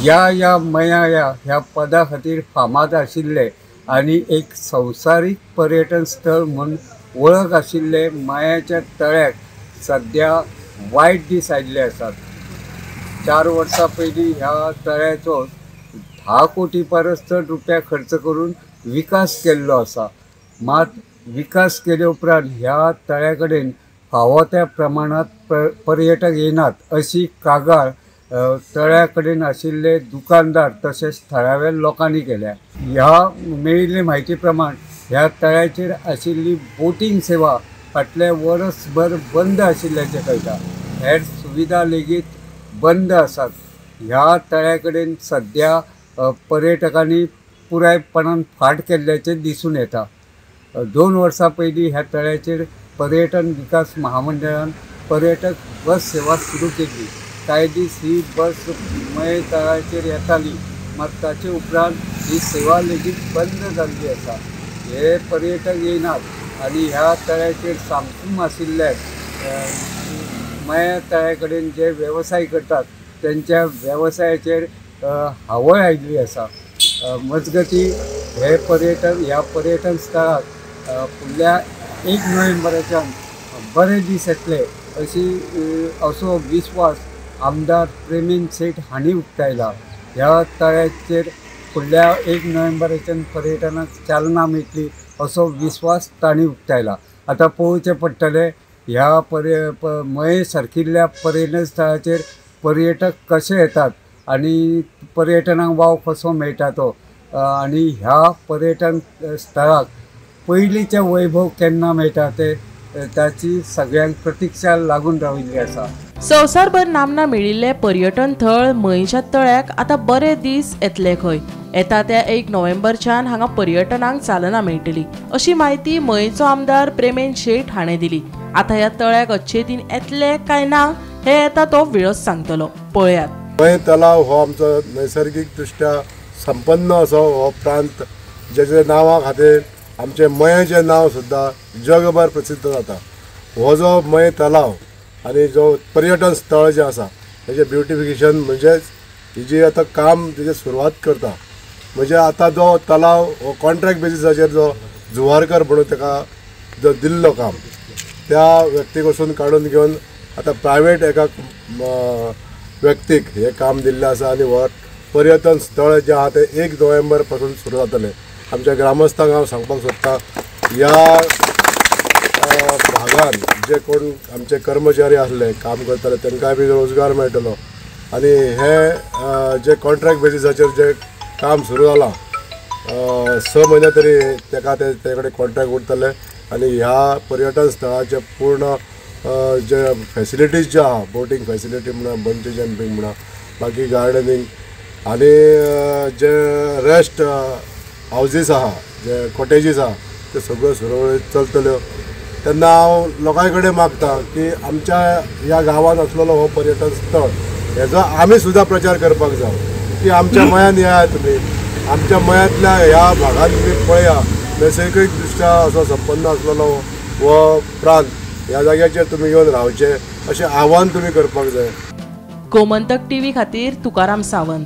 या या मया या ह्या पदा खातीर फामाद आशिल्ले आनी एक संवसारीक पर्यटन स्थळ म्हूण वळख आशिल्ले मयाच्या तळ्याक सद्या वायट दीस आयिल्ले आसात। 4 वर्सां पयलीं ह्या तळ्याचो 10 कोटी परस चड रुपया खर्च करून विकास केल्लो आसा। मात विकास केले उपरांत ह्या तळ्या कडेन फावो त्या प्रमाणांत पर्यटक येनात अशी कागाळ तळ्या कडेन आशिल्ले दुकानदार तशेंच थळाव्या लोकांनी केल्या। ह्या मेळिल्ले म्हायती प्रमाण ह्या तळ्याचेर आशिल्ली बोटींग सेवा फाटल्या वर्सभर बंद आशिल्ल्याचें कळटा। हेर सुविधा लेगीत बंद आसात। ह्या तळ्या कडेन सद्या पर्यटकांनी पुरायपणान फाट केल्ल्याचें दिसून येता। 2 वर्सां पयलीं ह्या तळ्याचेर पर्यटन विकास महामंडळान पर्यटक बस सेवा सुरू केली। कांय दीस ही बस मये तळ्याचेर येताली, मात ताचे उपरांत ही सेवा लेगीत बंद जाल्ली आसा। हे पर्यटक येनात आनी ह्या तळ्याचेर सामसूम आशिल्ल्यान मया तळ्या कडेन जे वेवसाय करतात तेंच्या वेवसायाचेर हावळ आयिल्ली आसा। मजगती हे पर्यटन ह्या पर्यटन स्थळाक फुडल्या 1 नोव्हेंबराच्यान बरे दीस येतले अशी असो विश्वास आमदार प्रेमेंद्र शेट हांणी उक्तायला। ह्या तळ्याचेर फुडल्या 1 नोव्हेंबराच्यान पर्यटनाक चालना मेळटली असो विश्वास तांणी उक्तायला। आतां पळोवचें पडटलें ह्या मये सारकिल्ल्या पर्यटन स्थळाचेर पर्यटक कशे येतात आनी पर्यटनाक वाव कसो मेळटा तो आनी ह्या पर्यटन स्थळाक पयलींचें वैभव केन्ना मेळटा ते ताची सगळ्यांक प्रतिक्षा लागून राविल्ली आसा। संवसारभर नामना मेळिल्ले पर्यटन थळ मयेच्या तळ्याक आतां बरे दीस येतले खंय। येता त्या 1 नोव्हेंबरच्यान हांगा पर्यटनाक चालना मेळटली अशी म्हायती मयेचो आमदार प्रेमेंद्र शेट हाणें दिली। आतां ह्या तळ्याक अच्छे दिन येतले काय ना हे येता तो वेळच सांगतलो। पळयात। मये तलाव हो आमचो नैसर्गीक दृष्ट्या संपन्न असो हो प्रांत, जेच्या नांवा खातीर आमचें मयेचें नांव सुद्दां जगभर प्रसिद्ध जाता। हो जो मये तलाव आनी जो पर्यटन स्थळ जें आसा तेजें ब्युटिफिकेशन म्हणजेच ही जी आतां काम तेजें सुरवात करता, म्हणजे आतां जो तलाव हो कॉन्ट्रॅक्ट बेजिसाचेर जो जुवारकर म्हणून ताका जो दिल्लो काम त्या व्यक्ती कडसून काडून घेवन आतां प्रायवेट एका व्यक्तीक हें काम दिल्लें आसा आनी हो पर्यटन स्थळ जें आहा तें 1 नोव्हेंबर पासून सुरू जातलें। आमच्या ग्रामस्थांक हांव सांगपाक सोदतां, ह्या भागान जे कोण आमचे कर्मचारी आसले काम करताले तांकांय बी रोजगार मेळटलो आनी हे जे कॉन्ट्रॅक्ट बेजिसाचेर जे काम सुरू जालां 6 म्हयने तरी ताका ते कडेन कॉन्ट्रॅक्ट उरतले आनी ह्या पर्यटन स्थळाचे पूर्ण जे फॅसिलिटीज ज्यो आहा, बोटींग फॅसिलिटी म्हणा, बंजी जंपींग म्हणा, बाकी गार्डनींग आनी जे रेस्ट हावजीस आहा, जे कॉटेजीस आहा ते सगळ्यो सुरळीत चलतल्यो। तेन्ना हांव लोकां कडेन मागता की आमच्या ह्या गांवांत आसलेलो हो पर्यटन स्थळ हेजो आमी सुद्दां प्रचार करपाक जाय की आमच्या मयांत येया तुमी, आमच्या मयांतल्या ह्या भागांत तुमी पळया, नैसर्गीक दृश्ट्या असो संपन्न आसलेलो हो प्रांत, ह्या जाग्याचेर तुमी येवन रावचे अशें आव्हान तुमी करपाक जाय। गोमंतक टीव्ही खातीर तुकाराम सावंत।